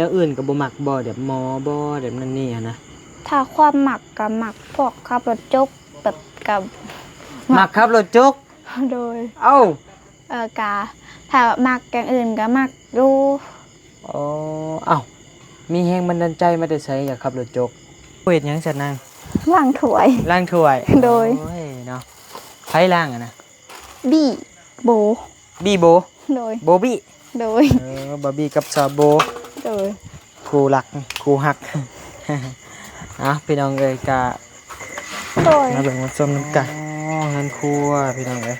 ແນວອື່ນກໍບໍ່ມັກບໍ່? ແບບໝໍບໍ່? ແບບນັ້ນນີ້ຫັ້ນນະ. ຖ້າຄວາມມັກກໍມັກພວກຂັບລົດຈົກ ແບບກໍ ມັກຂັບລົດຈົກ? ໂດຍ. ເອົ້າ ເອີ ກະຖ້າມັກຢ່າງອື່ນກໍມັກຢູ່. ອໍ ເອົ້າ ມີແຮງບັນດານໃຈມາແຕ່ໃສ ຢາກຂັບລົດຈົກ? ເຮັດຫຍັງຊັ້ນນາງ? ລ້າງຖ້ວຍ. ລ້າງຖ້ວຍ. ໂດຍ. ໂອ້ຍເນາະ ໃຜລ້າງຫັ້ນນະ? ບີໂບ. ບີໂບ? ໂດຍ. ໂບບີ? ໂດຍ. ເອີ ບາບີກັບສາວໂບ. ໂດຍ. ຄູ່ລັກຄູ່ຮັກ. ເອົ້າ ພີ່ນ້ອງເອີຍ ກະ ໂດຍ ມາເບິ່ງມາຊົມນຳກັນ. ອໍ ເຮືອນຄົວ ພີ່ນ້ອງເອີຍ.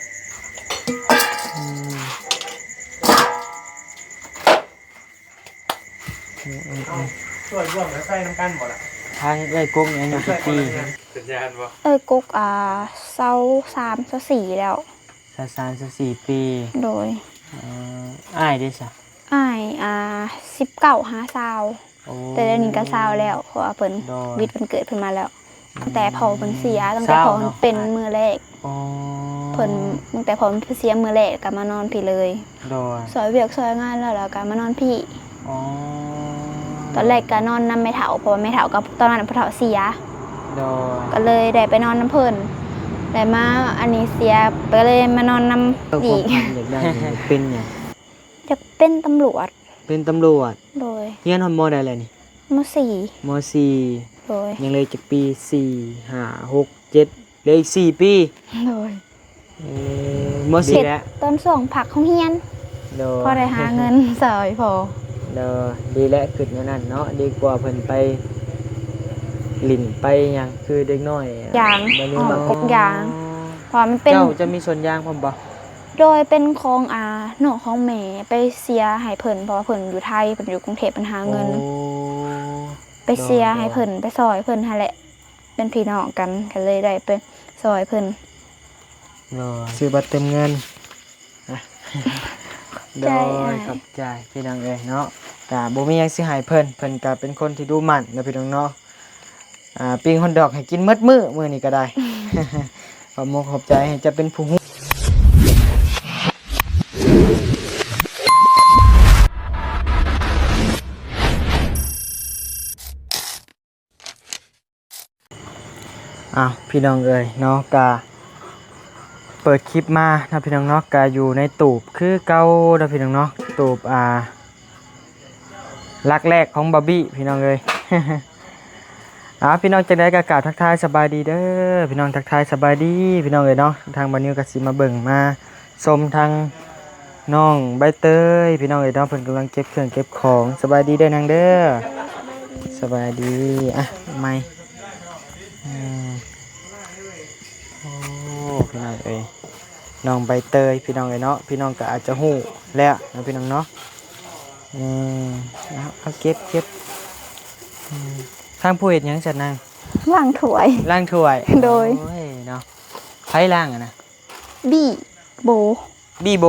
ອືມ ອືມ ອືມ ອືມ ຊ່ວຍລວມແລ້ວໃສ່ນຳກັນບໍ່ລະ? ທາງເອື້ອຍກົກນີ້ອາຍຸຈັກປີ? ເປັນຍານບໍ່? ເອື້ອຍກົກ ອ່າ ຊາວສາມ ຊາວສີ່ແລ້ວ. ຊາວສາມ ຊາວສີ່ປີ. ໂດຍ. ເອີ ອ້າຍເດຊະ? ອ້າຍ ອ່າ ສິບເກົ້າຫາຊາວ. ໂອ້ ແຕ່ດຽວນີ້ກໍຊາວແລ້ວ ເພາະວ່າເພິ່ນ ໂດຍ ວິດວັນເກີດເພິ່ນມາແລ້ວ. ອືມ ຕັ້ງແຕ່ພໍ່ເພິ່ນເສຍ ຕັ້ງແຕ່ພໍ່ເພິ່ນເປັນມື້ແລກ. ອໍ ເພິ່ນ ຕັ້ງແຕ່ພໍ່ເພິ່ນເສຍມື້ແລກກໍມານອນພີ້ເລີຍ. ໂດຍ. ຊ່ອຍວຽກຊ່ອຍງານແລ້ວ ແລ້ວກໍມານອນພີ້. ອໍ ຕອນແລກກໍນອນນຳແມ່ເຖົ້າ ເພາະວ່າແມ່ເຖົ້າກັບ ຕອນນັ້ນພໍ່ເຖົ້າເສຍ. ໂດຍ. ກໍເລີຍໄດ້ໄປນອນນຳເພິ່ນ ແລ້ວມາອັນນີ້ເສຍ ກໍເລີຍມານອນນຳ ເອີ ອີກ. ຄວາມຝັນຢາກໄດ້ ເປັນຫຍັງ? ຢາກເປັນຕຳຫຼວດ. ເປັນຕຳຫຼວດ. ໂດຍ. ຮຽນຮອດ ມໍ ໃດແລ້ວນີ້? ມໍສີ່. ມໍສີ່. ໂດຍ. ຍັງເຫຼືອຈັກປີ? ສີ່ ຫ້າ ຫົກ ເຈັດ ເຫຼືອອີກສີ່ປີ. ໂດຍ. ເອີ ມໍສີ່ແລ້ວ ຕອນຊ່ວງພັກໂຮງຮຽນ. ໂດຍ. ພໍໄດ້ຫາເງິນຊ່ອຍພໍ່. ໂດຍ. ດີແຫຼະ ຄິດແນວນັ້ນເນາະ ດີກວ່າເພິ່ນໄປຫຼິ້ນໄປຫຍັງ ຄືເດັກນ້ອຍ ຢາງ ແບບນີ້ ອອກ ເນາະ ກົກຢາງ ເພາະວ່າມັນເປັນ ເຈົ້າ ເຈົ້າມີສວນຢາງພ້ອມບໍ່? ໂດຍ ເປັນຂອງ ອ່າ ນ້ອງຂອງແມ່ໄປເສຍໃຫ້ເພິ່ນ ເພາະວ່າເພິ່ນຢູ່ໄທ ເພິ່ນຢູ່ກຸງເທບ ເພິ່ນຫາເງິນ. ໂອ້ ໄປເສຍໃຫ້ເພິ່ນ ໂດຍ ໄປຊ່ອຍເພິ່ນຫັ້ນແຫຼະ ເປັນພີ່ນ້ອງກັນ ກໍເລີຍໄດ້ໄປຊ່ອຍເພິ່ນ. ໂດຍ. ຊື້ບັດເຕີມເງິນ. ໂດຍ ຂອບໃຈ ຂອບໃຈ ພີ່ນ້ອງເອີຍເນາະ. ກະບໍ່ມີຫຍັງຊິໃຫ້ເພິ່ນ ເພິ່ນກະເປັນຄົນທີ່ດຸໝັ່ນເນາະ ພີ່ນ້ອງເນາະ. ອ່າ ປີ້ງຮອດດອກໃຫ້ກິນໝົດມື້ ມື້ນີ້ກໍໄດ້. ຂອບມຸກຂອບໃຈ ໃຫ້ເຈົ້າເປັນຜູ້ຮູ້. ອ້າວ ພີ່ນ້ອງເອີຍເນາະ ກະເປີດຄລິບມາເນາະ ພີ່ນ້ອງເນາະ ກະຢູ່ໃນຕູບຄືເກົ່າເນາະ ພີ່ນ້ອງເນາະ. ຕູບ ອ່າ ຫຼັກແລກຂອງບາບີ ພີ່ນ້ອງເອີຍ. ອ່າ ພີ່ນ້ອງ ຈັ່ງໃດກໍກາບທັກທາຍສະບາຍດີເດີ ພີ່ນ້ອງ ທັກທາຍສະບາຍດີ ພີ່ນ້ອງເອີຍເນາະ. ທາງບ່າວນິວກໍຊິມາເບິ່ງມາຊົມທາງນ້ອງໃບເຕີຍ ພີ່ນ້ອງເອີຍເນາະ ເພິ່ນກຳລັງເກັບເຄື່ອງເກັບຂອງ. ສະບາຍດີເດີນາງເດີ. ສະບາຍດີ. ອ່ະ ໃໝ່ ອືມ ໂອ້ ພີ່ນ້ອງເອີຍ ນ້ອງໃບເຕີຍ ພີ່ນ້ອງເອີຍເນາະ. ພີ່ນ້ອງກໍອາດຈະຮູ້ແລ້ວເນາະ ພີ່ນ້ອງເນາະ. ອືມ ເອົາ ເອົາເກັບ ເກັບ. ອືມ ທາງຜູ້ເຮັດຫຍັງຊັ້ນນາງ? ລ້າງຖ້ວຍ. ລ້າງຖ້ວຍ. ໂດຍ. ໂອ້ຍເນາະ ໃຜລ້າງຫັ້ນນະ? ບີໂບ. ບີໂບ?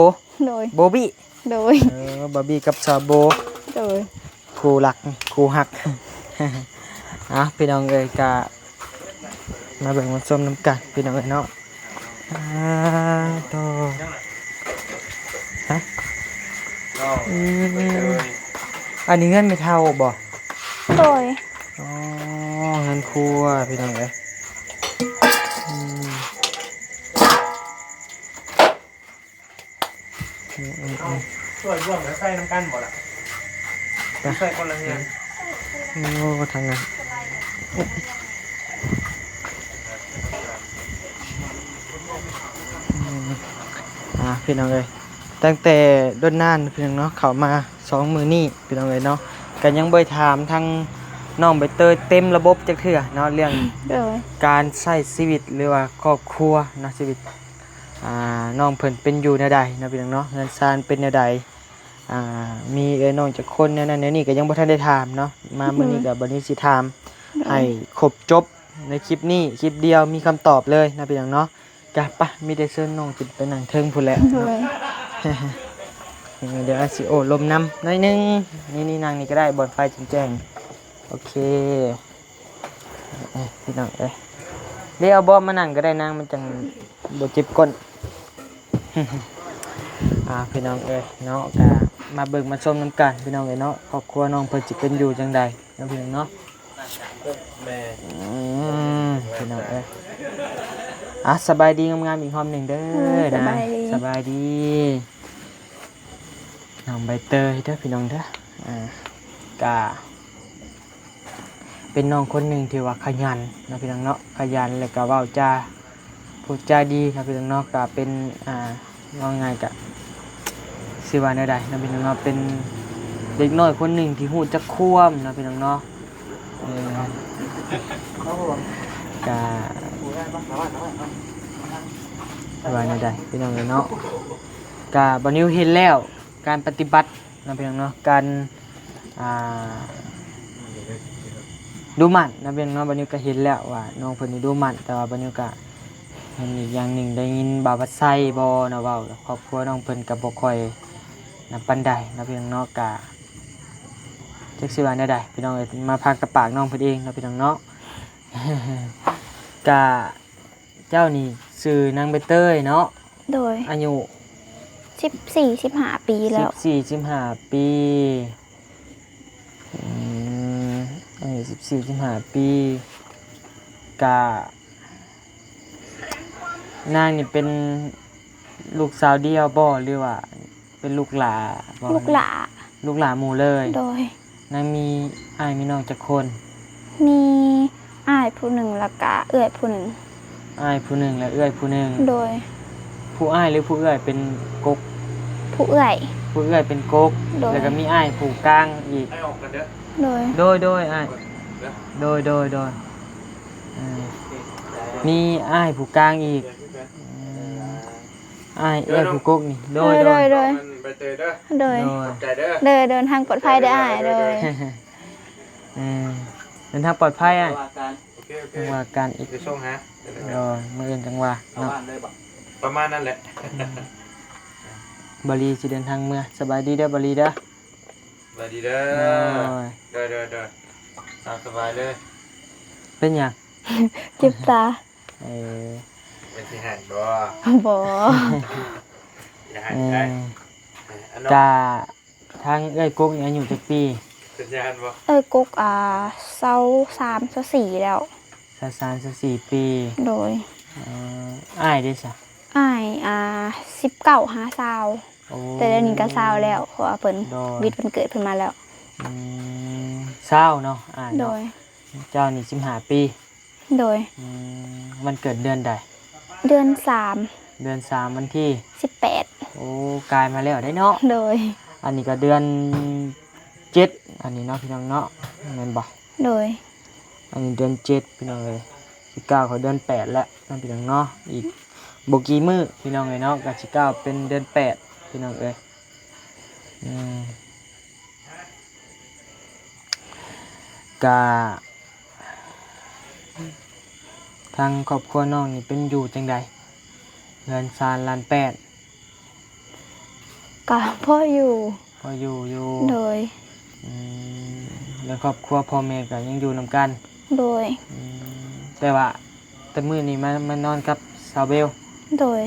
ໂດຍ. ໂບບີ? ໂດຍ. ເອີ ບາບີກັບສາວໂບ. ໂດຍ. ຄູ່ລັກຄູ່ຮັກ. ອ່ະ ພີ່ນ້ອງເອີຍ ກະມາເບິ່ງມາຊົມນຳກັນ ພີ່ນ້ອງເອີຍເນາະ. ອ່າ ໂຕ ຮະ? ອືມ ອັນນີ້ເຮືອນແມ່ເຖົ້າບໍ່? ໂດຍ. ອໍ ເຮືອນຄົວ ພີ່ນ້ອງເອີຍ. ອືມ ອືມ ອືມ ອືມ ຊ່ວຍລວມແລ້ວໃສ່ນຳກັນບໍ່ລະ? ໄປ ໃສ່ຄົນລະເຮືອນ. ໂອ້ ທາງນັ້ນ. ອືມ ອ່າ ພີ່ນ້ອງເອີຍ ຕັ້ງແຕ່ດົນນານ ພີ່ນ້ອງເນາະ ເຂົ້າມາສອງມື້ນີ້ ພີ່ນ້ອງເອີຍເນາະ ກໍຍັງບໍ່ໄດ້ຖາມທາງນ້ອງໃບເຕີຍເຕັມລະບົບຈັກເທື່ອເນາະ ເລື່ອງ ໂດຍ ການໃຊ້ຊີວິດ ຫຼືວ່າຄອບຄົວເນາະ ຊີວິດ ອ່າ ນ້ອງເພິ່ນເປັນຢູ່ແນວໃດເນາະ ພີ່ນ້ອງເນາະ ເຮືອນຊານເປັນແນວໃດ ອ່າ ມີເອື້ອຍນ້ອງຈັກຄົນ ແນວນັ້ນແນວນີ້ກໍຍັງບໍ່ທັນໄດ້ຖາມເນາະ. ມາມື້ນີ້ກໍບັດນີ້ຊິຖາມ ໂດຍ ໃຫ້ຄົບຈົບໃນຄລິບນີ້ ຄລິບດຽວມີຄຳຕອບເລີຍເນາະ ພີ່ນ້ອງເນາະ. ກະປະ ມີແຕ່ເຊີນນ້ອງຂຶ້ນໄປນັ່ງເທິງພຸ້ນແຫຼະ ໂດຍ ເນາະ. ເອີ ດຽວອາຊິໂອ້ລົມນຳໜ້ອຍໜຶ່ງ ນີ້ ນີ້ນັ່ງນີ້ກໍໄດ້ ບ່ອນໄຟແຈ້ງໆ. ໂອເຄ ເອີ ພີ່ນ້ອງເອີຍ ເດ ເອົາເບາະມານັ່ງກໍໄດ້ນາງ ມັນຈັ່ງບໍ່ເຈັບກົ້ນ. ອ່າ ພີ່ນ້ອງເອີຍເນາະ ກະ ມາເບິ່ງມາຊົມນຳກັນພີ່ນ້ອງເອີຍເນາະ ຄອບຄົວນ້ອງເພິ່ນຊິເປັນຢູ່ຈັ່ງໃດເນາະພີ່ນ້ອງເນາະ. ແມ່ນ ອືມ ພີ່ນ້ອງເອີຍ ອ່າ ສະບາຍດີງາມໆອີກຮອບໜຶ່ງເດີ. ເອີ ນະ ສະບາຍດີ ສະບາຍດີ ນ້ອງໃບເຕີຍເດີພີ່ນ້ອງເດີ. ອ່າ ກະ ເປັນນ້ອງຄົນໜຶ່ງທີ່ວ່າຂະຫຍັນເນາະພີ່ນ້ອງເນາະ ຂະຫຍັນ ແລ້ວກະເວົ້າຈາ ພູດຈາດີເນາະພີ່ນ້ອງເນາະ. ກະເປັນ ອ່າ ເວົ້າງ່າຍກະ ຊິວ່າແນວໃດເນາະພີ່ນ້ອງເນາະ ເປັນເດັກນ້ອຍຄົນໜຶ່ງທີ່ຮູ້ຈັກຄວາມເນາະພີ່ນ້ອງເນາະ. ເອີ ກະ ຊິວ່າແນວໃດພີ່ນ້ອງເອີຍເນາະ ກະບ່າວນິວເຫັນແລ້ວ ການປະຕິບັດເນາະພີ່ນ້ອງເນາະ ການ ອ່າ ດຸໝັ່ນເນາະພີ່ນ້ອງເນາະ. ບ່າວນິວກະເຫັນແລ້ວວ່ານ້ອງເພິ່ນນີ້ດຸໝັ່ນ ແຕ່ວ່າບ່າວນິວກະເຫັນອີກຢ່າງໜຶ່ງ ໄດ້ຍິນບ່າວວັດໄຊບໍ່ເນາະເວົ້າ ຄອບຄົວນ້ອງເພິ່ນກະບໍ່ຄ່ອຍນັ້ນປານໃດເນາະພີ່ນ້ອງເນາະ. ກະຈັກຊິວ່າແນວໃດພີ່ນ້ອງເອີຍ ມາຟັງແຕ່ປາກນ້ອງເພິ່ນເອງເນາະພີ່ນ້ອງເນາະ. ກະ ເຈົ້ານີ້ຊື່ນາງໃບເຕີຍເນາະ? ໂດຍ ອາຍຸ ສິບສີ່ ສິບຫ້າປີແລ້ວ ສິບສີ່ ສິບຫ້າປີ. ອືມ ອາຍຸ ສິບສີ່ ສິບຫ້າປີ ກະ ນາງນີ້ເປັນລູກສາວດຽວບໍ່ ຫຼືວ່າ ເປັນລູກຫຼ້າບໍ່? ລູກຫຼ້າ ລູກຫຼ້າໝູ່ເລີຍ. ໂດຍ ນາງມີອ້າຍມີນ້ອງຈັກຄົນ? ມີອ້າຍຜູ້ໜຶ່ງ ແລ້ວກະເອື້ອຍຜູ້ໜຶ່ງ. ອ້າຍຜູ້ໜຶ່ງ ແລະ ເອື້ອຍຜູ້ໜຶ່ງ. ໂດຍ ຜູ້ອ້າຍ ຫຼື ຜູ້ເອື້ອຍເປັນກົກ? ຜູ້ເອື້ອຍ ຜູ້ເອື້ອຍເປັນກົກ. ໂດຍ ແລ້ວກະມີອ້າຍຜູ້ກາງອີກ. ໂດຍ ໂດຍ ໂດຍ ອ້າຍ ໂດຍ ໂດຍ ໂດຍ ເອີ ມີອ້າຍຜູ້ກາງອີກ. ອືມ ອ້າຍ ເອື້ອຍຜູ້ກົກນີ້. ໂດຍ ໂດຍ ໂດຍ ໂດຍ ໃບເຕີຍເດີ ໂດຍ ໂດຍ ຂອບໃຈເດີ ໂດຍ ເດີນທາງປອດໄພເດີອ້າຍ. ໂດຍ ເອີ ເດີນທາງປອດໄພອ້າຍ. ໂອເຄ ໂອເຄ ວ່າກັນອີກ ໄປສົ່ງຫາ. ໂດຍ ມື້ອື່ນຈັ່ງວ່າເນາະ ປະມານນັ້ນແຫຼະ. ອືມ ບ່າວລີຊິເດີນທາງເມືອ. ສະບາຍດີເດີບ່າວລີເດີ. ສະບາຍດີເດີ. ໂດຍ ໂດຍ ໂດຍ ໂດຍ ຕາມສະບາຍເລີຍ. ເປັນຫຍັງ? ເຈັບຕາ. ເອີ ເປັນຊິໃຫ້ບໍ່? ບໍ່ ຢ່າໃຫ້ ເອີ ໄດ້. ກະທາງເອື້ອຍກົກນີ້ອາຍຸຈັກປີ? ເປັນຍານບໍ່? ເອື້ອຍກົກ ອ່າ ຊາວສາມ ຊາວສີ່ແລ້ວ. ຊາວສາມ ຊາວສີ່ປີ. ໂດຍ ເອີ ອ້າຍເດຊະ? ອ້າຍ ອ່າ ສິບເກົ້າຫາຊາວ. ໂອ້ ແຕ່ດຽວນີ້ກະຊາວແລ້ວ ເພາະວ່າເພິ່ນ ໂດຍ ວິດວັນເກີດເພິ່ນມາແລ້ວ. ອືມ ຊາວເນາະ ອ້າຍເນາະ. ໂດຍ ເຈົ້ານີ້ສິບຫ້າປີ. ໂດຍ ອືມ ວັນເກີດເດືອນໃດ? ເດືອນສາມ ເດືອນສາມ ວັນທີ ສິບແປດ. ໂອ້ ກາຍມາແລ້ວເດ້ເນາະ. ໂດຍ ອັນນີ້ກະເດືອນເຈັດ ອັນນີ້ເນາະ ພີ່ນ້ອງເນາະ ແມ່ນບໍ່? ໂດຍ ອັນນີ້ເດືອນເຈັດ ພີ່ນ້ອງເອີຍ ຊິກ້າວເຂົ້າເດືອນແປດແລ້ວເນາະ ພີ່ນ້ອງເນາະ. ອີກບໍ່ກີ່ມື້ ພີ່ນ້ອງເອີຍເນາະ ກະຊິກ້າວເປັນເດືອນແປດ ພີ່ນ້ອງເອີຍ. ອືມ ກະ ທາງຄອບຄົວນ້ອງນີ້ເປັນຢູ່ຈັ່ງໃດ? ເຮືອນຊານລ້ານແປດ. ກະພໍຢູ່ ພໍຢູ່ຢູ່. ໂດຍ ອືມ ແລ້ວຄອບຄົວພໍ່ແມ່ກະຍັງຢູ່ນຳກັນ? ໂດຍ ອືມ ແຕ່ວ່າ ແຕ່ມື້ນີ້ມາ ມານອນກັບສາວເບວ? ໂດຍ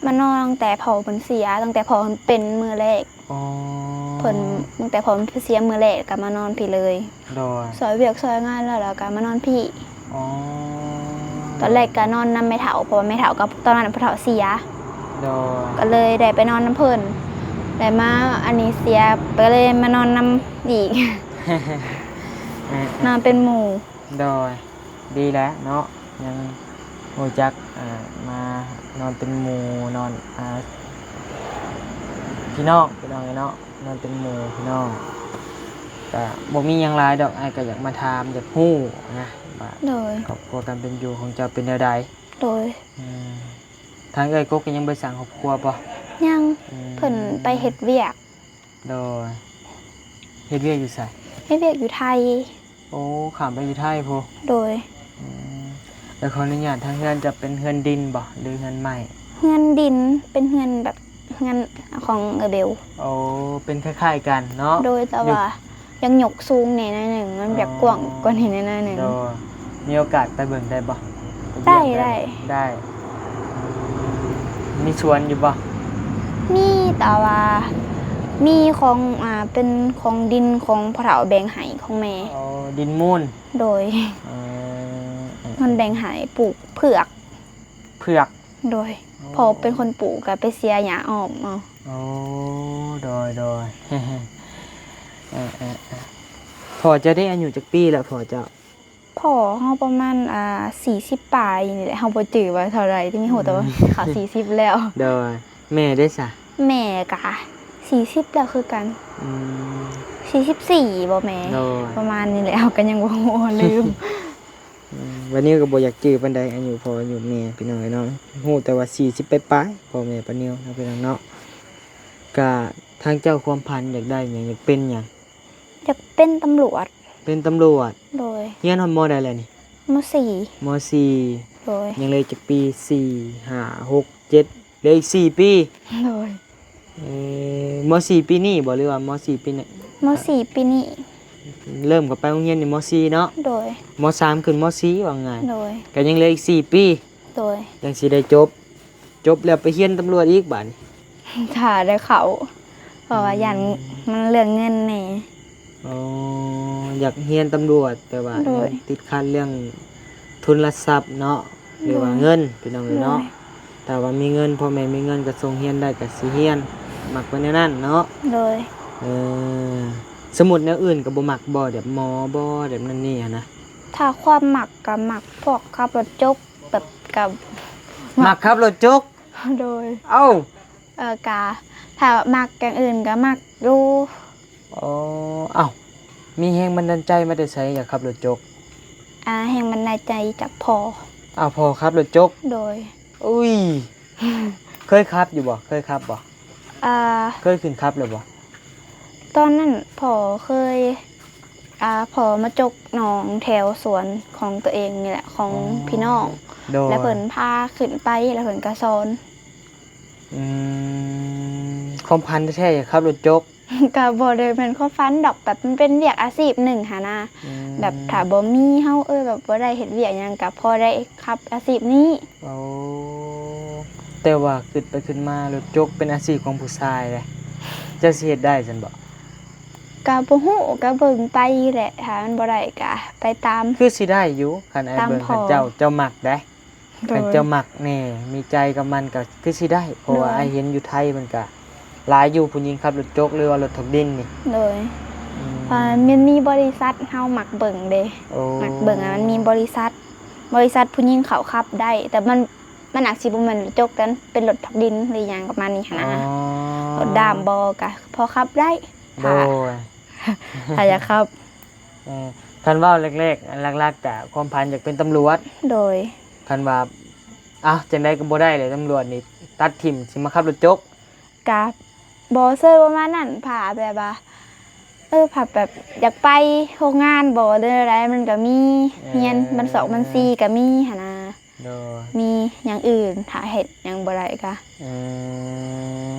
ມານອນຕັ້ງແຕ່ພໍ່ເພິ່ນເສຍ ຕັ້ງແຕ່ພໍ່ເພິ່ນເປັນມື້ແລກ. ອໍ ເພິ່ນ ຕັ້ງແຕ່ພໍ່ເພິ່ນເສຍມື້ແລກກະມານອນພີ້ເລີຍ. ໂດຍ ຊ່ອຍວຽກຊ່ອຍງານແລ້ວ ແລ້ວກະມານອນພີ້. ອໍ ຕອນແລກກະນອນນຳແມ່ເຖົ້າ ເພາະວ່າແມ່ເຖົ້າກະ ຕອນນັ້ນພໍ່ເຖົ້າເສຍ. ໂດຍ ກະເລີຍໄດ້ໄປນອນນຳເພິ່ນ ໄດ້ມາ ອັນນີ້ເສຍ ກະເລີຍມານອນນຳອີກ ເອີ ນອນເປັນໝູ່. ໂດຍ ດີແລ້ວເນາະ ຍັງຮູ້ຈັກ ອ່າ ມານອນເປັນໝູ່ ນອນ ອ່າ ພີ່ນ້ອງ ພີ່ນ້ອງເນາະ ນອນເປັນໝູ່ພີ່ນ້ອງ. ກະບໍ່ມີຫຍັງຫຼາຍດອກ ອ້າຍກະຢາກມາຖາມ ຢາກຮູ້ນະວ່າ ໂດຍ ຄອບຄົວການເປັນຢູ່ຂອງເຈົ້າເປັນແນວໃດ? ໂດຍ ອືມ ທາງເອື້ອຍກົກກະຍັງບໍ່ໄດ້ສ້າງຄອບຄົວບໍ່? ຍັງ ອືມ ເພິ່ນໄປເຮັດວຽກ. ໂດຍ ເຮັດວຽກຢູ່ໃສ? ເຮັດວຽກຢູ່ໄທ. ໂອ້ ຂ້າມໄປຢູ່ໄທພຸ້ນ. ໂດຍ ອືມ ແລ້ວຂໍອະນຸຍາດ ທາງເຮືອນຈະເປັນເຮືອນດິນບໍ່ ຫຼືເຮືອນໄມ້? ເຮືອນດິນ ເປັນເຮືອນແບບເຮືອນຂອງເອື້ອຍເບວ. ໂອ້ ເປັນຄ້າຍໆກັນເນາະ. ໂດຍ ແຕ່ວ່າ ຢາກຍົກສູງແດ່ໜ້ອຍໜຶ່ງ ມັນຢາກ ອໍ ກວ້າງກວ່ານີ້ແດ່ໜ້ອຍໜຶ່ງ. ໂດຍ ມີໂອກາດໄປເບິ່ງໄດ້ບໍ່? ໄດ້ ໄດ້ ໄດ້. ມີສວນຢູ່ບໍ່? ມີ ແຕ່ວ່າ ມີຂອງ ອ່າ ເປັນຂອງດິນຂອງພໍ່ເຖົ້າແບ່ງໃຫ້ຂອງແມ່. ອໍ ດິນມູນ. ໂດຍ. ເອີ ເອີ ເພິ່ນແບ່ງໃຫ້ປູກເຜືອກ. ເຜືອກ. ໂດຍ. ອໍ ພໍ່ເປັນຄົນປູກ ກໍໄປເສຍຫຍ້າອ້ອມເອົາ. ໂອ້ ໂດຍ ໂດຍ. ເອີ ເອີ ເອີ ພໍ່ເຈົ້າເດ ອາຍຸຈັກປີແລ້ວພໍ່ເຈົ້າ? ພໍ່ເຮົາປະມານ ອ່າ ສີ່ສິບປາຍນີ້ແຫຼະ ເຮົາບໍ່ຈື່ວ່າເທົ່າໃດ ແຕ່ມີຮູ້ແຕ່ວ່າ ອືມ ເຂົ້າສີ່ສິບແລ້ວ. ໂດຍ. ແມ່ເດຊະ? ແມ່ກະສີ່ສິບແລ້ວຄືກັນ. ອືມ ສີ່ສິບສີ່ບໍ່ແມ່? ໂດຍ. ປະມານນີ້ແຫຼະ ເຮົາກໍຍັງບໍ່ຮູ້ ລືມ. ອືມ ບາດນີ້ກໍບໍ່ຢາກຈື່ປານໃດ ອາຍຸພໍ່ອາຍຸແມ່ ພີ່ນ້ອງເອີຍເນາະ ຮູ້ແຕ່ວ່າສີ່ສິບປາຍໆ ພໍ່ແມ່ປ້ານິວເນາະ ພີ່ນ້ອງເນາະ. ກະທາງເຈົ້າຄວາມຝັນຢາກໄດ້ຫຍັງ ຢາກເປັນຫຍັງ? ຢາກເປັນຕຳຫຼວດ. ເປັນຕຳຫຼວດ. ໂດຍ. ຮຽນຮອດ ມໍ ໃດແລ້ວນີ້? ມໍສີ່. ມໍສີ່. ໂດຍ. ຍັງເຫຼືອຈັກປີ? ສີ່ ຫ້າ ຫົກ ເຈັດ ເຫຼືອອີກສີ່ປີ. ໂດຍ. ເອີ ມໍສີ່ປີນີ້ບໍ່ ຫຼືວ່າມໍສີ່ປີນີ້? ມໍສີ່ປີນີ້. ເລີ່ມເຂົ້າໄປໂຮງຮຽນນີ້ມໍສີ່ເນາະ? ໂດຍ. ມໍສາມຂຶ້ນມໍສີ່ ວ່າງ່າຍ. ໂດຍ. ກໍຍັງເຫຼືອອີກສີ່ປີ. ໂດຍ. ຈັ່ງຊິໄດ້ຈົບ. ຈົບແລ້ວໄປຮຽນຕຳຫຼວດອີກບາດນີ້? ຖ້າໄດ້ເຂົ້າ ເພາະວ່າ ອືມ ຢ້ານມັນເລື່ອງເງິນແດ່. ອໍ ຢາກຮຽນຕຳຫຼວດ ແຕ່ວ່າ ໂດຍ ຍັງຕິດຂັດເລື່ອງທຶນລະຊັບເນາະ ຫຼືວ່າ ໂດຍ ເງິນ ພີ່ນ້ອງເອີຍເນາະ. ໂດຍ. ຖ້າວ່າມີເງິນ ພໍ່ແມ່ມີເງິນກໍສົ່ງຮຽນໄດ້ກໍຊິຮຽນ ມັກໄປແນວນັ້ນເນາະ. ໂດຍ. ເອີ ສົມມຸດແນວອື່ນກໍບໍ່ມັກບໍ່ ແບບໝໍບໍ່ ແບບນັ້ນນີ້ຫັ້ນນະ? ຖ້າຄວາມມັກກໍມັກພວກຂັບລົດຈົກ ແບບກໍ ມັກ ມັກຂັບລົດຈົກ? ໂດຍ. ເອົ້າ ເອີ ກະ ຖ້າມັກຢ່າງອື່ນກະມັກຢູ່. ອໍ ເອົ້າ ມີແຮງບັນດານໃຈມາແຕ່ໃສ ຢາກຂັບລົດຈົກ? ອ່າ ແຮງບັນດານໃຈຈາກພໍ່. ອ້າວ ພໍ່ຂັບລົດຈົກ? ໂດຍ. ອຸ້ຍ ເຄີຍຂັບຢູ່ບໍ່? ເຄີຍຂັບບໍ່? ອ່າ ເຄີຍຂຶ້ນຂັບແລ້ວບໍ່? ຕອນນັ້ນພໍ່ເຄີຍ ອ່າ ພໍ່ມາຈົກໜອງແຖວສວນຂອງຕົວເອງນີ້ແຫຼະ ຂອງ ອໍ ພີ່ນ້ອງ. ໂດຍ. ແລ້ວເພິ່ນພາຂຶ້ນໄປ ແລ້ວເພິ່ນກໍສອນ. ອືມ ຄວາມຝັນແທ້ໆ ຢາກຂັບລົດຈົກ? ກໍບໍ່ໄດ້ແມ່ນຄວາມຝັນດອກ ແບບມັນເປັນວຽກອາຊີບໜຶ່ງຫັ້ນນະ. ອືມ ແບບຖ້າບໍ່ມີເຮົາ ເອີ ແບບບໍ່ໄດ້ເຮັດວຽກຫຍັງ ກໍພໍໄດ້ຂັບອາຊີບນີ້. ໂອ້ ແຕ່ວ່າຄິດໄປຄິດມາ ລົດຈົກເປັນອາຊີບຂອງຜູ້ຊາຍເດ້ ເຈົ້າຊິເຮັດໄດ້ຊັ້ນບໍ່? ກໍບໍ່ຮູ້ ກໍເບິ່ງໄປແຫຼະ ຖ້າມັນບໍ່ໄດ້ກໍໄປຕາມ ຄືຊິໄດ້ຢູ່ ຄັນອ້າຍເບິ່ງ ຕາມພໍ່ ຄັນເຈົ້າ ເຈົ້າມັກໄດ໋. ໂດຍ. ຄັນເຈົ້າມັກແດ່ ມີໃຈກັບມັນກໍຄືຊິໄດ້ ເພາະວ່າ ໂດຍ ອ້າຍເຫັນຢູ່ໄທມັນກໍຫຼາຍຢູ່ ຜູ້ຍິງຂັບລົດຈົກ ຫຼືວ່າລົດຖອກດິນນີ້. ໂດຍ. ອືມ ເພາະມັນມີບໍລິສັດ ເຮົາມັກເບິ່ງເດ້. ໂອ້ ມັກເບິ່ງ ອະ ມັນມີບໍລິສັດ ບໍລິສັດຜູ້ຍິງເຂົາຂັບໄດ້ ແຕ່ມັນ ມັນອາດຊິບໍ່ແມ່ນລົດຈົກ ແຕ່ມັນເປັນລົດຖອກດິນ ຫຼືຫຍັງປະມານນີ້ຫັ້ນນະ. ອໍ ລົດດ້າມບໍ່ ກະພໍຂັບໄດ້. ໂດຍ. ຖ້າ ຖ້າຢາກຂັບ. ເອີ ຄັນເວົ້າແລກໆ ອັນຫຼັກໆ ກະຄວາມຝັນຢາກເປັນຕຳຫຼວດ. ໂດຍ. ຄັນວ່າ ອ້າວ ຈັ່ງໃດກໍບໍ່ໄດ້ແຫຼະ ຕຳຫຼວດນີ້ຕັດຖິ້ມ ຊິມາຂັບລົດຈົກ. ກະບໍ່ເຊີງປະມານນັ້ນ ຖ້າແບບວ່າ ເອີ ຖ້າແບບຢາກໄປໂຮງງານບໍ່ ຫຼືແນວໃດ ມັນກໍມີ ເອີ ຮຽນບັນຊອກບັນຊີກໍມີຫັ້ນນະ. ໂດຍ. ມີຢ່າງອື່ນ ຖ້າເຮັດຫຍັງບໍ່ໄດ້ກະ ອືມ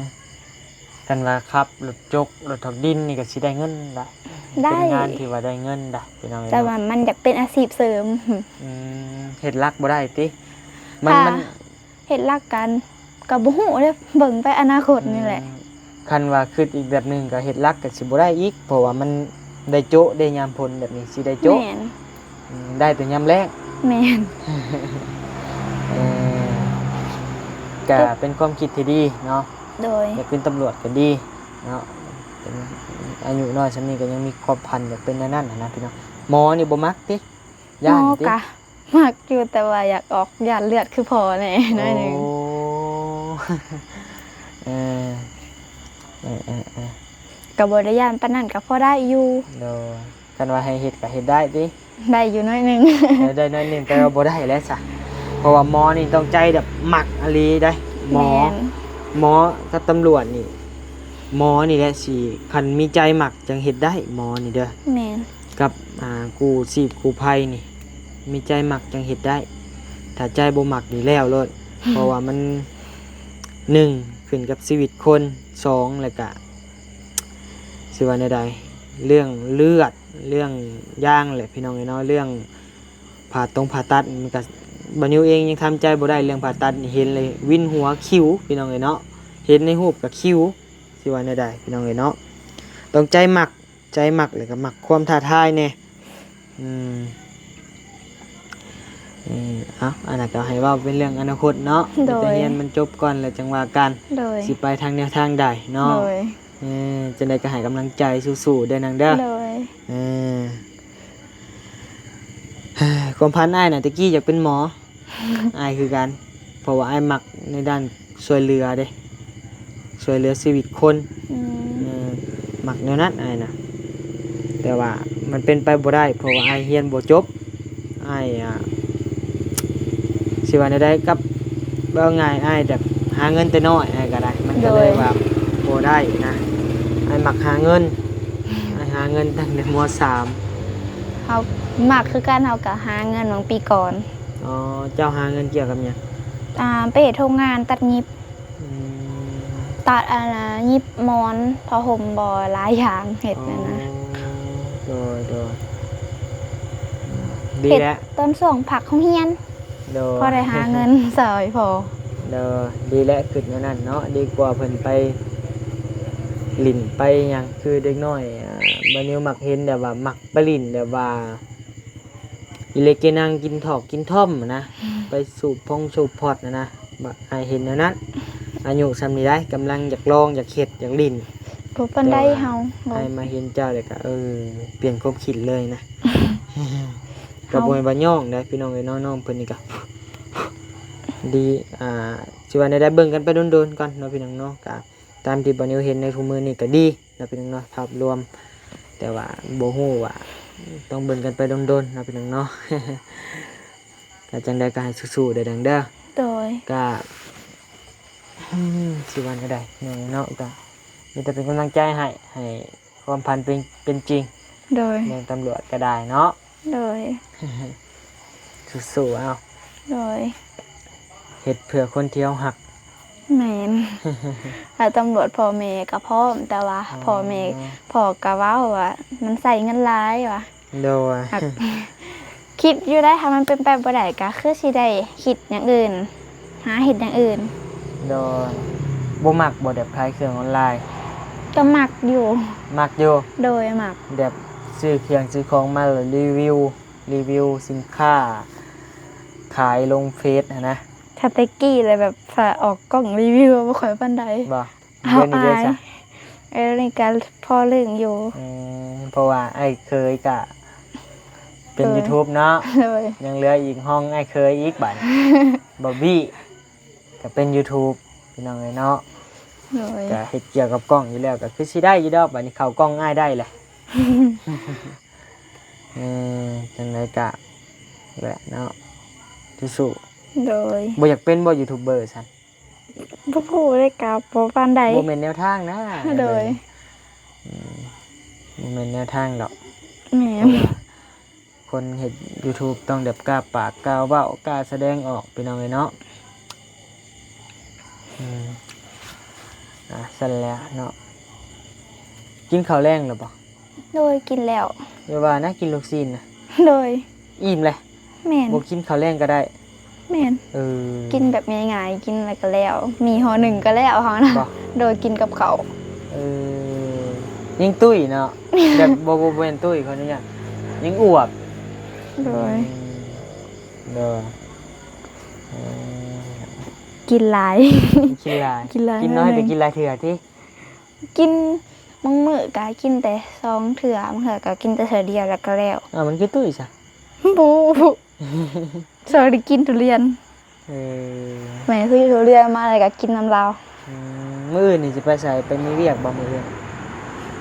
ຄັນວ່າຂັບລົດຈົກ ລົດຖອກດິນນີ້ກໍຊິໄດ້ເງິນໄດ໋. ໄດ້. ເປັນງານທີ່ວ່າໄດ້ເງິນໄດ໋ ພີ່ນ້ອງເອີຍ ແຕ່ວ່າ ເນາະ ມັນຢາກເປັນອາຊີບເສີມ. ອືມ ເຮັດຫຼັກບໍ່ໄດ້ຕິ? ມັນ ຖ້າ ມັນ ເຮັດຫຼັກກັນ ກໍບໍ່ຮູ້ເດ້ ເບິ່ງໄປອະນາຄົດນີ້ແຫຼະ. ອືມ ຄັນວ່າຄິດອີກແບບໜຶ່ງກໍເຮັດຫຼັກກໍຊິບໍ່ໄດ້ອີກ ເພາະວ່າມັນໄດ້ໂຈະເດ້ ຍາມຝົນແບບນີ້ຊິໄດ້ໂຈະ. ແມ່ນ. ອືມ ໄດ້ແຕ່ຍາມແລ້ງ. ແມ່ນ. ເອີ ກະເປັນຄວາມຄິດທີ່ດີເນາະ. ໂດຍ. ຢາກເປັນຕຳຫຼວດກໍດີເນາະ ເປັນອາຍຸນ້ອຍສ່ຳນີ້ກໍຍັງມີຄວາມຝັນຢາກເປັນແນວນັ້ນຫັ້ນນະ ພີ່ນ້ອງ. ໝໍນີ້ບໍ່ມັກຕິ? ຢ້ານຕິ? ໝໍກະມັກຢູ່ ແຕ່ວ່າຢາກອອກ ຢ້ານເລືອດຄືພໍ່ແດ່ໜ້ອຍໜຶ່ງ. ໂອ້ ເອີ ເອີ ເອີ ເອີ ກໍບໍ່ໄດ້ຢ້ານປານນັ້ນ ກໍພໍໄດ້ຢູ່. ໂດຍ. ຄັນວ່າໃຫ້ເຮັດກໍເຮັດໄດ້ຕິ? ໄດ້ຢູ່ໜ້ອຍໜຶ່ງ. ເອີ ໄດ້ໜ້ອຍໜຶ່ງ ແຕ່ວ່າບໍ່ໄດ້ແຫຼະຊະ ເພາະວ່າໝໍນີ້ຕ້ອງໃຈແບບມັກອີ່ຫຼີໄດ໋. ໝໍ ແມ່ນ. ໝໍກັບຕຳຫຼວດນີ້ ໝໍນີ້ແຫຼະຊິ ຄັນມີໃຈມັກຈັ່ງເຮັດໄດ້ ໝໍນີ້ເດີ. ແມ່ນ. ກັບ ອ່າ ກູ້ຊີບກູ້ໄພນີ້ ມີໃຈມັກຈັ່ງເຮັດໄດ້ ຖ້າໃຈບໍ່ມັກນີ້ແລ້ວໂລດ. ເພາະວ່າມັນ ໜຶ່ງ ຂຶ້ນກັບຊີວິດຄົນ ສອງ ແລ້ວກະ ຊິວ່າແນວໃດ ເລື່ອງເລືອດ ເລື່ອງຢ່າງແຫຼະ ພີ່ນ້ອງເອີຍເນາະ ເລື່ອງຜ່າຕົງຜ່າຕັດ ມັນກະ ບ່າວນິວເອງຍັງທຳໃຈບໍ່ໄດ້ເລື່ອງຜ່າຕັດນີ້ ເຫັນແລ້ວວິນຫົວ ຄິວ ພີ່ນ້ອງເອີຍເນາະ ເຫັນໃນຮູບກະຄິວ. ຊິ ຊິວ່າແນວໃດພີ່ນ້ອງເອີຍເນາະ ຕ້ອງໃຈມັກ ໃຈມັກ ແລ້ວກໍມັກຄວາມທ້າທາຍແດ່. ອືມ ເອີ ເອົາ ອັນນັ້ນກໍໃຫ້ເວົ້າເປັນເລື່ອງອະນາຄົດເນາະ ໂດຍ ມີແຕ່ຮຽນມັນຈົບກ່ອນ ແລ້ວຈັ່ງວ່າກັນ ໂດຍ ຊິໄປທາງແນວທາງໃດເນາະ ໂດຍ ເອີ ຈັ່ງໃດກໍໃຫ້ກຳລັງໃຈສູ້ໆເດີນາງເດີ ໂດຍ ເອີ ຄວາມຝັນອ້າຍນະ ແຕ່ກີ້ຢາກເປັນໝໍ ອ້າຍຄືກັນ ເພາະວ່າອ້າຍມັກໃນດ້ານຊ່ວຍເຫຼືອເດ້ ຊ່ວຍເຫຼືອຊີວິດຄົນ ອືມ ເອີ ມັກແນວນັ້ນອ້າຍນະ ແຕ່ວ່າມັນເປັນໄປບໍ່ໄດ້ ເພາະວ່າອ້າຍຮຽນບໍ່ຈົບ ອ້າຍ ອ່າ ຊິວ່າແນວໃດ ກັບ ເວົ້າງ່າຍ ອ້າຍແບບຫາເງິນແຕ່ນ້ອຍ ອ້າຍກໍໄດ້ ມັນກໍເລີຍ ໂດຍ ວ່າບໍ່ໄດ້ນະ ອ້າຍມັກຫາເງິນ ອ້າຍຫາເງິນຕັ້ງແຕ່ ມ.ສາມ ເຮົາມັກຄືກັນ ເຮົາກໍຫາເງິນຫວ່າງປີກ່ອນ. ອໍ ເຈົ້າຫາເງິນກ່ຽວກັບຫຍັງ? ອ່າ ໄປເຮັດໂຮງງານຕັດຫຍິບ ອືມ ຕັດ ອັນນ່າ ຫຍິບໝອນ ຜ້າຫົ່ມ ບໍ່ ຫຼາຍຢ່າງເຮັດ ອໍ ນັ້ນນະ ໂດຍ ໂດຍ ອືມ ດີແລ້ວ ເຮັດຕອນຊ່ວງພັກໂຮງຮຽນ ໂດຍ ພໍໄດ້ຫາເງິນຊ່ອຍພໍ່ ໂດຍ ດີແລ້ວ ຄິດແນວນັ້ນເນາະ ດີກວ່າເພິ່ນໄປຫຼິ້ນໄປຫຍັງ ຄືເດັກນ້ອຍ ອ່າ ບານິວມັກເຫັນແບບວ່າມັກໄປຫຼິ້ນແບບວ່າ ອີເລັກເກນັງ ກິນຖອກກິນທ່ອມນະ ໄປສູບພົງສູບພອດນະ ບາດອ້າຍເຫັນແນວນັ້ນ ອາຍຸສ່ຳນີ້ໄດ໋ ກຳລັງຢາກລອງ ຢາກເຮັດ ຢາກຫຼິ້ນ ບໍ່ປານໃດເຮົາ ແຕ່ວ່າອ້າຍມາເຫັນເຈົ້າແລ້ວກໍ ເອີ ປ່ຽນຄວາມຄິດເລີຍນະ ກໍບໍ່ແມ່ນວ່າຍ້ອງໃດ໋ ພີ່ນ້ອງເອີຍເນາະ ນ້ອງເພິ່ນນີ້ກໍດີ ອ່າ ຊິວ່າແນວໃດ ເບິ່ງກັນໄປດົນໆກ່ອນເນາະ ພີ່ນ້ອງເນາະ ກໍຕາມທີ່ບານິວເຫັນໃນຄູ່ມື້ນີ້ກໍດີ ເນາະ ພີ່ນ້ອງເນາະ ພາບລວມ ແຕ່ວ່າບໍ່ຮູ້ວ່າຕ້ອງເບິ່ງກັນໄປດົນໆເນາະ ພີ່ນ້ອງເນາະ ກໍຈັ່ງໃດກໍໃຫ້ສູ້ໆເດີນາງເດີ ໂດຍ ກໍ ອືມ ຊິວ່າແນວໃດເນາະ ກໍມີແຕ່ເປັນກຳລັງໃຈໃຫ້ ໃຫ້ຄວາມຝັນເປັນ ເປັນຈິງ ໂດຍ ເລື່ອງຕຳຫຼວດກໍໄດ້ເນາະ ໂດຍ ສູ້ໆເອົາ ໂດຍ ເຮັດເພື່ອຄົນທີ່ເຮົາຮັກ ແມ່ນ ຖ້າຕຳຫຼວດພໍ່ແມ່ກໍພ້ອມ ແຕ່ວ່າ ອໍ ພໍ່ແມ່ ພໍ່ກໍເວົ້າວ່າ ມັນໃຊ້ເງິນຫຼາຍວ່າ ໂດຍ ຫາກຄິດຢູ່ໄດ໋ ຖ້າມັນເປັນໄປບໍ່ໄດ້ ກໍຄືຊິໄດ້ຄິດຢ່າງອື່ນ ຫາເຮັດຢ່າງອື່ນ ໂດຍ ບໍ່ມັກບໍ່ ແບບຂາຍເຄື່ອງອອນລາຍ? ກໍມັກຢູ່ ມັກຢູ່ ໂດຍ ມັກ ແບບຊື້ເຄື່ອງຊື້ຂອງມາແລ້ວຣີວິວ ຣີວິວສິນຄ້າ ຂາຍລົງເຟສຫັ້ນນະ ຖ້າແຕ່ກີ້ແລ້ວແບບຖ້າອອກກ້ອງຣີວິວບໍ່ຄ່ອຍປານໃດ ບໍ່ ເອົາ ດຽວນີ້ເດ້ຊະ ອາຍ ເອີ ນີ້ກໍພໍລຶ້ງຢູ່ ອືມ ເພາະວ່າອ້າຍເຂີຍກະເປັນ ໂດຍ ຢູທູບເນາະ ໂດຍ ຍັງເຫຼືອອີກຫ້ອງອ້າຍເຂີຍອີກບາດນີ້ ບອບບີ້ ກໍເປັນຢູທູບ ພີ່ນ້ອງເອີຍເນາະ ໂດຍ ກະເຮັດກ່ຽວກັບກ້ອງຢູ່ແລ້ວ ກໍຄືຊິໄດ້ຢູ່ດອກ ບາດນີ້ເຂົ້າກ້ອງອ້າຍໄດ້ແຫຼະ ເອີ ຈັ່ງໃດກະແຫຼະເນາະ ສູ້ໆ ໂດຍ ບໍ່ຢາກເປັນບໍ່ຢູທູບເບີຊັ້ນ? ບໍ່ຮູ້ເດ້ ກໍບໍ່ປານໃດ ບໍ່ແມ່ນແນວທາງນະ ໂດຍ ອືມ ບໍ່ແມ່ນແນວທາງດອກ ແມ່ນ ເພາະວ່າຄົນເຮັດຢູທູບຕ້ອງແບບກ້າປາກກ້າເວົ້າກ້າສະແດງອອກ ພີ່ນ້ອງເອີຍເນາະ ອືມ ອ່າ ຊັ້ນແຫຼະເນາະ ກິນເຂົ້າແລງແລ້ວບໍ່? ໂດຍ ກິນແລ້ວ ຢ່າວ່ານະ ກິນລູກຊີ້ນນະ ໂດຍ ອີ່ມແຫຼະ ແມ່ນ ບໍ່ກິນເຂົ້າແລງກໍໄດ້ ແມ່ນ ເອີ ກິນແບບງ່າຍໆ ກິນແລ້ວກໍແລ້ວ ມີຫໍ່ໜຶ່ງກໍແລ້ວເຮົານະ ບໍ່ ໂດຍ ກິນກັບເຂົ້າ ເອີ ຍັງຕຸ້ຍເນາະ ແບບ ບໍ່ ບໍ່ ບໍ່ແມ່ນຕຸ້ຍ ຂໍອະນຸຍາດ ຍັງອວບ ໂດຍ ອືມ ໂດຍ ເອີ ກິນຫຼາຍ ກິນຫຼາຍ ກິນຫຼາຍ ກິນນ້ອຍ ແຕ່ກິນຫຼາຍເທື່ອຕິ? ກິນ ບາງມື້ກໍກິນແຕ່ສອງເທື່ອ ບາງເທື່ອກໍກິນແຕ່ເທື່ອດຽວແລ້ວກໍແລ້ວ ອ້າວ ມັນຄືຕຸ້ຍຊະ? ບໍ່ ຊອກໄດ້ກິນທຸລຽນ ເອີ ແມ່ຊື້ທຸລຽນມາແລ້ວກໍກິນນຳລາວ ອືມ ມື້ອື່ນນີ້ຊິໄປໃສ? ໄປມີວຽກບໍ່ມື້ອື່ນ?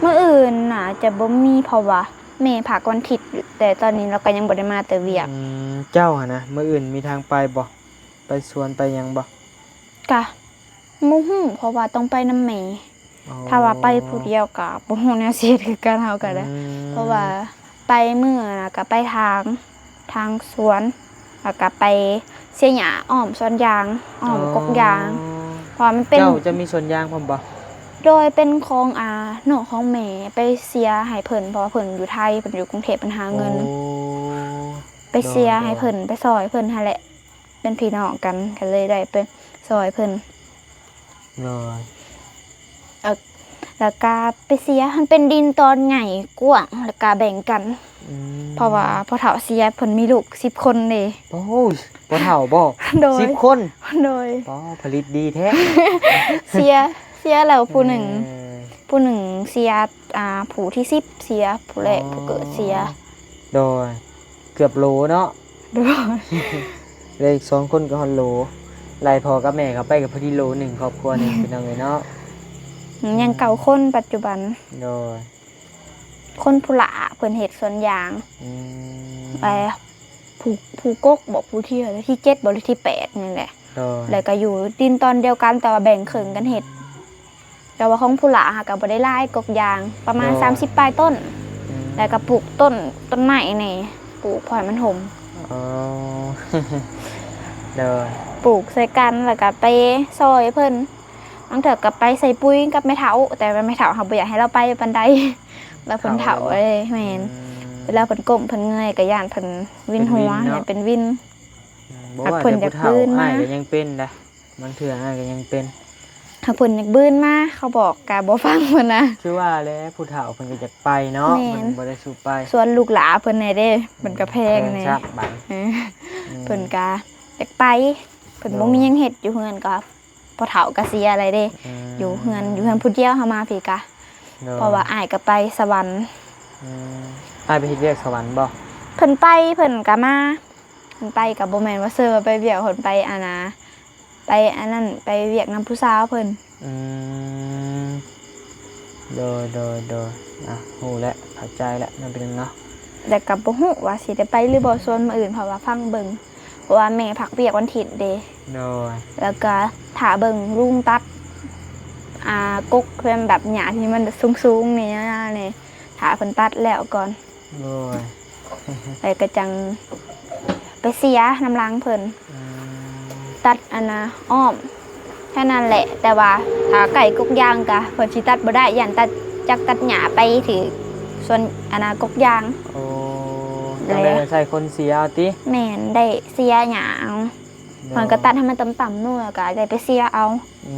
ມື້ອື່ນໜ້າຈະບໍ່ມີ ເພາະວ່າແມ່ພັກວັນທິດ ແຕ່ຕອນນີ້ລາວກໍຍັງບໍ່ໄດ້ມາແຕ່ວຽກ ອືມ ເຈົ້າຫັ້ນນະ ມື້ອື່ນມີທາງໄປບໍ່? ໄປສວນໄປຫຍັງບໍ່? ກະບໍ່ຮູ້ ເພາະວ່າຕ້ອງໄປນຳແມ່ ອໍ ຖ້າວ່າໄປຜູ້ດຽວກະບໍ່ຮູ້ແນວຊິເຮັດຄືກັນ ເຮົາກະໄດ້ ອືມ ເພາະວ່າໄປມື້ນະກະໄປທາງ ທາງສວນ ແລ້ວກະໄປເສຍຫຍ້າອ້ອມສວນຢາງ ອ້ອມ ອໍ ກົກຢາງ ເພາະວ່າມັນເປັນ ເຈົ້າ ເຈົ້າມີສວນຢາງພ້ອມບໍ່? ໂດຍ ເປັນຂອງ ອ່າ ນ້ອງຂອງແມ່ ໄປເສຍໃຫ້ເພິ່ນ ເພາະວ່າເພິ່ນຢູ່ໄທ ເພິ່ນຢູ່ກຸງເທບ ເພິ່ນຫາເງິນ ໂອ້ ໄປເສຍໃຫ້ເພິ່ນ ໂດຍ ໄປຊ່ອຍເພິ່ນຫັ້ນແຫຼະ ເປັນພີ່ນ້ອງກັນ ກໍເລີຍໄດ້ໄປຊ່ອຍເພິ່ນ ໂດຍ ເອີ ແລ້ວກະໄປເສຍ ມັນເປັນດິນຕອນໃຫຍ່ກວ້າງ ແລ້ວກະແບ່ງກັນ ອືມ ເພາະວ່າພໍ່ເຖົ້າເສຍ ເພິ່ນມີລູກສິບຄົນເດ້. ໂອ້ຍ ພໍ່ເຖົ້າບໍ່? ໂດຍ ສິບຄົນ. ໂດຍ. ອໍ ຜະລິດດີແທ້. ເສຍ ເສຍແລ້ວຜູ້ໜຶ່ງ ເອີ ຜູ້ໜຶ່ງເສຍ ອ່າ ຜູ້ທີສິບເສຍ ຜູ້ແລກ ອໍ ຜູ້ເກີດເສຍ. ໂດຍ ເກືອບໂຫຼເນາະ. ໂດຍ ເຫຼືອອີກສອງຄົນກໍຮອດໂຫຼ ໄລ່ພໍ່ກັບແມ່ເຂົ້າໄປກໍພໍດີໂຫຼໜຶ່ງ ຄອບຄົວໜຶ່ງ ພີ່ນ້ອງເອີຍເນາະ. ຍັງເກົ້າຄົນປັດຈຸບັນ. ໂດຍ ຄົນຜູ້ຫຼ້າເພິ່ນເຮັດສວນຢາງ ອືມ ແລະ ຜູ້ ຜູ້ກົກບໍ ຜູ້ທີ ທີເຈັດບໍ ຫຼືທີແປດນີ້ແຫຼະ. ໂດຍ ແລ້ວກໍຢູ່ດິນຕອນດຽວກັນ ແຕ່ວ່າແບ່ງເຄິ່ງກັນເຮັດ. ແຕ່ວ່າຂອງຜູ້ຫຼ້າຫາກໍບໍ່ໄດ້ຫຼາຍ ກົກຢາງປະມານ ໂດຍ ສາມສິບປາຍຕົ້ນ ອືມ ແລ້ວກໍປູກຕົ້ນ ຕົ້ນໄມ້ແດ່ ປູກພໍໃຫ້ມັນຮົ່ມ. ອໍ ໂດຍ ປູກໃສ່ກັນ ແລ້ວກໍໄປຊ່ອຍເພິ່ນ ບາງເທື່ອກໍໄປໃສ່ປຸ໋ຍກັບແມ່ເຖົ້າ ແຕ່ວ່າແມ່ເຖົ້າເຮົາບໍ່ຢາກໃຫ້ລາວໄປປານໃດ ແລ້ວເພິ່ນເຖົ້າ ເຖົ້າແລ້ວເນາະ. ເອີ ແມ່ນ ອືມ ເວລາເພິ່ນກົ້ມເພິ່ນເງີຍກໍຢ້ານເພິ່ນວິນຫົວ ເປັນວິນເນາະ ຢ້ານເປັນວິນ. ອືມ ເພິ່ນຢາກບືນມາ ອາດເພິ່ນເປັນຜູ້ເຖົ້າ ອ້າຍກໍຍັງເປັນໄດ໋. ບາງເທື່ອອ້າຍກໍຍັງເປັນ ຖ້າເພິ່ນຢາກບືນມາ ເຂົາບອກກໍບໍ່ຟັງເພິ່ນນະ. ຄືວ່າແຫຼະ ຜູ້ເຖົ້າເພິ່ນກໍຢາກໄປເນາະ. ແມ່ນ ເພິ່ນບໍ່ໄດ້ສູ້ໄປ ສ່ວນລູກຫຼາເພິ່ນແດ່ເດ້ ເພິ່ນກໍແພງແດ່ ແພງຊະບາດ ເອີ ອືມ ເພິ່ນກໍຢາກໄປ ເພິ່ນ ໂດຍ ບໍ່ມີຫຍັງເຮັດ ຢູ່ເຮືອນກໍ ພໍ່ເຖົ້າກໍເສຍແລ້ວເດ້ ອືມ ຢູ່ເຮືອນ ຢູ່ເຮືອນຜູ້ດຽວ. ເຮົາມາພີ້ກະ ໂດຍ ເພາະວ່າອ້າຍກໍໄປສະຫວັນ. ອືມ ອ້າຍໄປເຮັດວຽກສະຫວັນບໍ່? ເພິ່ນໄປ ເພິ່ນກໍມາ. ເພິ່ນໄປກໍບໍ່ແມ່ນວ່າເຊີວ່າໄປວຽກ ເພິ່ນໄປ ອັນນາ ໄປອັນນັ້ນ ໄປວຽກນຳຜູ້ສາວເພິ່ນ. ອືມ ໂດຍ ໂດຍ ໂດຍ ອ່ະ ຮູ້ແລ້ວ ເຂົ້າໃຈແລ້ວເນາະ ເປັນຫຍັງເນາະ. ແລ້ວກໍບໍ່ຮູ້ວ່າຊິໄດ້ໄປຫຼືບໍ່ ສ່ວນມື້ອື່ນ ເພາະວ່າຟັງເບິ່ງ ເພາະວ່າແມ່ພັກວຽກວັນທິດເດ້. ໂດຍ ແລ້ວກໍຖ້າເບິ່ງລຸງຕັດ ອ່າ ກົກເພື່ອແບບຫຍ້າທີ່ມັນສູງໆນີ້ນະ ນີ້ ຖ້າເພິ່ນຕັດແລ້ວກ່ອນ. ໂດຍ ແລ້ວກໍຈັ່ງໄປເສຍນຳຫຼັງເພິ່ນ ອືມ ຕັດອັນນະອ້ອມແຄ່ນັ້ນແຫຼະ. ແຕ່ວ່າຖ້າໃກ້ກົກຢາງກະເພິ່ນຊິຕັດບໍ່ໄດ້ ຢ້ານຕັດ ຈັກຕັດຫຍ້າໄປຖືກສ່ວນອັນນະກົກຢາງ. ໂອ້ ຈັ່ງໃດ ແລ້ວໃຊ້ຄົນເສຍເອົາຕິ? ແມ່ນ ໄດ້ເສຍຫຍ້າເອົາ. ໂດຍ ເພິ່ນກໍຕັດໃຫ້ມັນຕ່ຳໆ ໜ່ວຍ ແລ້ວກໍໄດ້ໄປເສຍເອົາ. ອື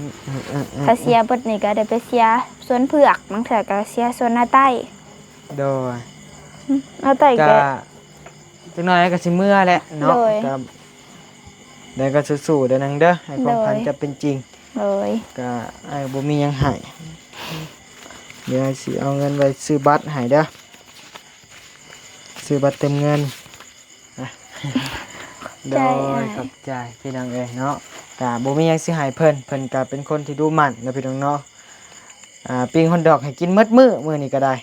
ມ ອືມ ອືມ ອືມ ຖ້າເສຍເບິດນີ້ກໍໄດ້ໄປເສຍສວນເຜືອກ ບາງເທື່ອກໍເສຍສວນນາໃຕ້. ໂດຍ ອືມ ນາໃຕ້ກໍ ກໍຈັກໜ້ອຍກໍຊິເມືອແຫຼະເນາະ. ໂດຍ ກໍ ແລ້ວກໍສູ້ໆເດີນາງເດີ ໃຫ້ຄວາມຝັນ ໂດຍ ຈະເປັນຈິງ. ໂດຍ ກໍອ້າຍບໍ່ມີຫຍັງໃຫ້ ດຽວອ້າຍຊິເອົາເງິນໄວ້ຊື້ບັດໃຫ້ເດີ ຊື້ບັດເຕີມເງິນ. ໂດຍ ຂອບໃຈພີ່ນ້ອງເອີຍເນາະ. ກະບໍ່ມີຫຍັງຊິໃຫ້ເພິ່ນ ເພິ່ນກະເປັນຄົນທີ່ດຸໝັ່ນເນາະ ພີ່ນ້ອງເນາະ. ອ່າ ປີ້ງຮອດດອກໃຫ້ກິນໝົດມື້ ມື້ນີ້ກໍໄດ້.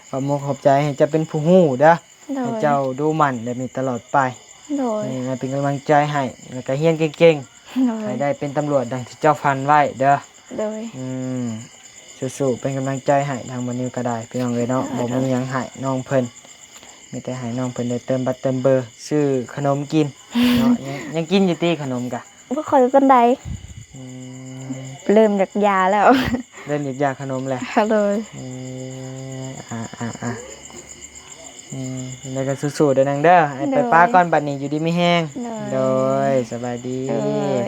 ຂອບມຸກຂອບໃຈ ໃຫ້ເຈົ້າເປັນຜູ້ຮູ້ເດີ ໂດຍ ໃຫ້ເຈົ້າດຸໝັ່ນແບບນີ້ຕະຫຼອດໄປ. ໂດຍ ນີ້ເປັນກຳລັງໃຈໃຫ້ ແລ້ວກໍຮຽນເກັ່ງໆ ໂດຍ ໃຫ້ໄດ້ເປັນຕຳຫຼວດດັ່ງທີ່ເຈົ້າຝັນໄວ້ເດີ. ໂດຍ ອືມ ສູ້ໆ ເປັນກຳລັງໃຈໃຫ້ທາງບ່າວນິວກໍໄດ້ ພີ່ນ້ອງເອີຍເນາະ. ໂດຍ ບໍ່ມີຫຍັງໃຫ້ນ້ອງເພິ່ນ ມີແຕ່ໃຫ້ນ້ອງເພິ່ນໄດ້ເຕີມບັດເຕີມເບີ ຊື້ຂະໜົມກິນເນາະ. ຍັງ ຍັງກິນຢູ່ຕິຂະໜົມກະ? ບໍ່ຄ່ອຍປານໃດ. ອືມ ເລີ່ມຢາກຢາແລ້ວ ເລີ່ມຢາກຢາຂະໜົມແລ້ວ. ໂດຍ ອືມ ອ່າໆໆ ອືມ ແລ້ວກໍສູ້ໆເດີນາງເດີ. ໂດຍ ໄປປ້າກ່ອນບັດນີ້ ຢູ່ດີມີແຮງ. ໂດຍ ໂດຍ ສະບາຍດີ. ໂດຍ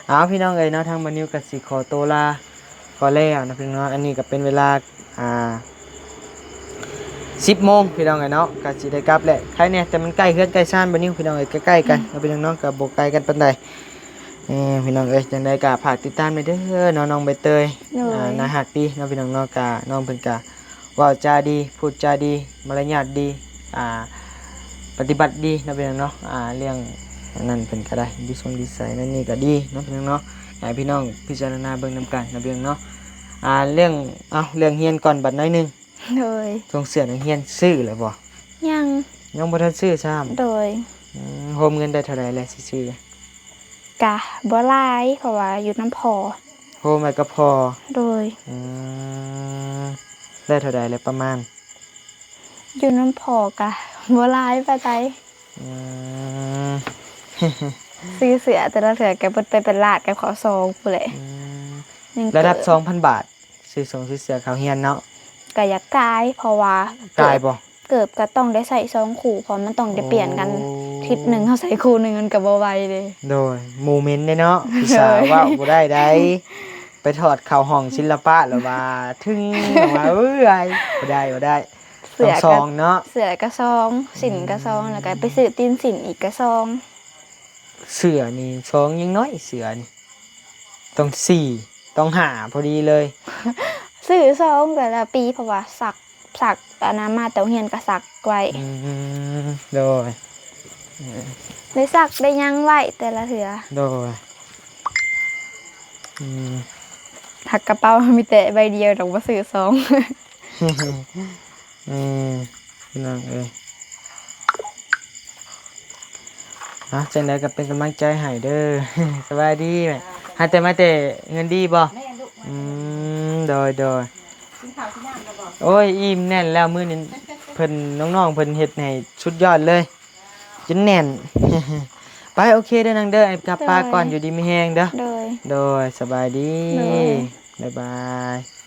ເອົາ ພີ່ນ້ອງເອີຍເນາະ ທາງບ່າວນິວກໍຊິຂໍໂຕລາ ກໍແລ້ວນະພີ່ນ້ອງເນາະ. ອັນນີ້ກໍເປັນເວລາ ອ່າ ສິບໂມງ ພີ່ນ້ອງເອີຍເນາະ ກໍຊິໄດ້ກັບແຫຼະ. ໃກ້ແດ່ ແຕ່ມັນໃກ້ເຮືອນໃກ້ຊານບ່າວນິວ ພີ່ນ້ອງເອີຍ ໃກ້ໆກັນເນາະ ພີ່ນ້ອງເນາະ ກໍບໍ່ໄກກັນປານໃດ. ເອີ ພີ່ນ້ອງເອີຍ ຈັ່ງໃດກໍຝາກຕິດຕາມແດ່ເດີເນາະ ນ້ອງໃບເຕີຍ. ໂດຍ ອ່າ ໜ້າຮັກດີເນາະ ພີ່ນ້ອງເນາະ. ກະນ້ອງເພິ່ນກະເວົ້າຈາດີ ພູດຈາດີ ມາລະຍາດດີ ອ່າ ປະຕິບັດດີເນາະ ພີ່ນ້ອງເນາະ. ອ່າ ເລື່ອງອັນນັ້ນເພິ່ນກໍໄດ້ ນິສັຍນິໄສນັ້ນນີ້ກໍດີເນາະ ພີ່ນ້ອງເນາະ. ໃຫ້ພີ່ນ້ອງພິຈາລະນາເບິ່ງນຳກັນເນາະ ພີ່ນ້ອງເນາະ. ອ່າ ເລື່ອງ ເອົ້າ ເລື່ອງຮຽນກ່ອນບັດໜ້ອຍໜຶ່ງ. ໂດຍ ຖົງເສື້ອນັກຮຽນຊື້ແລ້ວບໍ່? ຍັງ ຍັງບໍ່ທັນຊື້ຊ້ຳ. ໂດຍ ອືມ ໂຮມເງິນໄດ້ເທົ່າໃດແລ້ວຊິຊື້? ກະບໍ່ຫຼາຍ ເພາະວ່າຢູ່ນຳພໍ່. ໂຮມໄວ້ກັບພໍ່. ໂດຍ ອືມ ໄດ້ເທົ່າໃດແລ້ວປະມານ? ຢູ່ນຳພໍ່ກະບໍ່ຫຼາຍປານໃດ. ອືມ ຊື້ເສື້ອແຕ່ລະເທື່ອກະເບິດໄປເປັນລ້ານກັບເຂົ້າຊອງພຸ້ນແຫຼະ. ອືມ ຍັງ ລະດັບສອງພັນບາດ ຊື້ສົ່ງຊື້ເສື້ອເຂົ້າຮຽນເນາະ. ກະຢາກຈ່າຍ ເພາະວ່າ ຈ່າຍບໍ່? ເກີບກໍຕ້ອງໄດ້ໃສ່ສອງຄູ່ ເພາະມັນຕ້ອງໄດ້ປ່ຽນກັນ. ໂອ້ ທິດໜຶ່ງເຮົາໃສ່ຄູ່ໜຶ່ງ ມັນກໍບໍ່ໄຫວເດ້. ໂດຍ ໝູ່ເໝັນເດ້ເນາະ ຜູ້ສາວເວົ້າບໍ່ໄດ້ໃດ. ໄປຖອດເຂົ້າຫ້ອງສິລະປະ ແລ້ວວ່າ ທຶ່ງ ອອກມາ ເອີຍ ບໍ່ໄດ້ ບໍ່ໄດ້ ເສື້ອກໍ ຕ້ອງຊອງເນາະ ເສື້ອກໍຊອງ ສິ້ນກໍຊອງ ອືມ ແລ້ວກໍໄປຊື້ຕີນສິ້ນອີກກໍຊອງ. ເສື້ອນີ້ຊອງຍັງນ້ອຍ ເສື້ອນີ້ຕ້ອງສີ່ ຕ້ອງຫ້າພໍດີເລີຍ. ຊື້ຊອງແຕ່ລະປີ ເພາະວ່າຊັກ ຊັກອັນນັ້ນມາແຕ່ໂຮງຮຽນກໍຊັກໄວ້. ອືມ ໂດຍ ເອີ ໄດ້ຊັກໄດ້ຫຍັງໄວ້ແຕ່ລະເທື່ອ. ໂດຍ ອືມ ຮັກກະເປົາມີແຕ່ໃບດຽວດອກ ບໍ່ຊື້ຊອງ. ອືມ ພີ່ນ້ອງເອີຍ ເນາະ ຈັ່ງໃດກໍເປັນກຳລັງໃຈໃຫ້ເດີ. ສະບາຍດີແມ່ ຫາແຕ່ ມາແຕ່ເຮືອນດີບໍ່? ແມ່ນລູກ ອືມ ໂດຍ ໂດຍ ກິນເຂົ້າກິນນ້ຳແລ້ວບໍ່? ໂອ້ຍ ອີ່ມແໜ້ນແລ້ວ ມື້ນີ້ເພິ່ນ ນ້ອງໆ ເພິ່ນເຮັດໃຫ້ສຸດຍອດເລີຍ ຈົນແໜ້ນ. ໄປ ໂອເຄເດີນາງເດີ ອ້າຍກັບປາກ່ອນ ໂດຍ ຢູ່ດີມີແຮງເດີ. ໂດຍ ໂດຍ ສະບາຍດີ ໂດຍ ບາຍບາຍ.